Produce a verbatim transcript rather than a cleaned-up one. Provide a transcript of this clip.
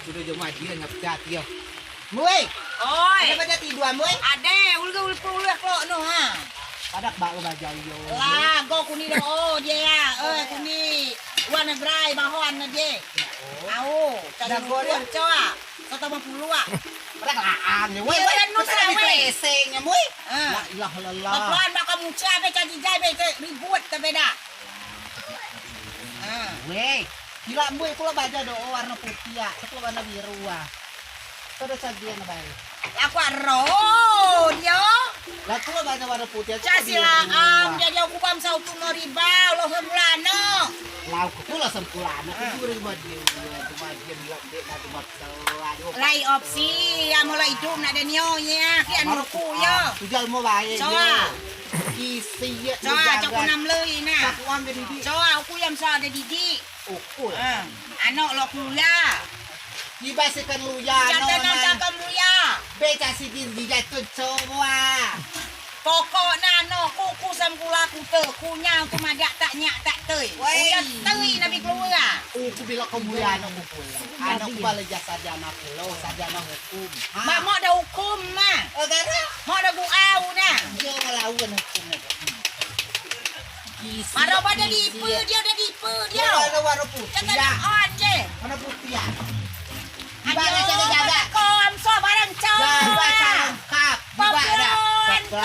Sudo jo majian ngepcat yo. Mui. Oi. Ade baja tiduan, Mui? Ade, ulge ulpe uleh klok no, ha. Padak bak baja yo. Lah, go kuni do, oh, dio ya. Eh, kuni. Luar negeri, bahoan ne dio. Au, cari ukur, coa. Seratus lima puluh, ah. Padak laan ne, Mui. Dio kan nus, Mui. Peseng ne, Mui. La ilaha illallah. Bapelan bak kamu cak, be caci jai, be ribut, te beda. Weh, gilo Mui, kulo baja do warno putiak, kulo warno biru ah. Kulo do sajian bae. Lah kuak ro dio. Lah kulo baja warno putiak. Cak silaam, jadi uku bam sautu no riba, lo sempulano. Lah uku kulo sempulano, kuku riba dio, kuku baja dio, dek, kuku baja. Lai opsi, amen lok idup nak de nio, ya, kian uku yo. Tujal mo bae. Coa. Isi yo. Coa, coa ku nam lei na. Coa uku yam sa de didik. Uku. Anok lok kuliah. Iba sekan luya. Jatana jakan luya. Be cak si di jatun coa. Pokok ne anok ku, ku sempula kute, kunyau ku madeak tak nyak tak tei. Uya tei nabi keluea. Uku bilo kemuliaan uku pulo. Anok ku bala jasa sarjana pulo, sarjana hukum. Mak mok da hukum mah. Mok da guau na. Dio ngelawan hukum ne. Maro ba da dipe dio, da dipe dio. Warno putiak. Kata on je. Warno putiak. Aduh, barang ko, am so barang coa. Jaga lengkap. Papuan ko.